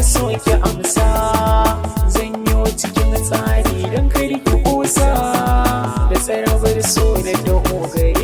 So ki amsa, zan yo cikin tsari don kar ki kosa. Da tsarabar so na taho gare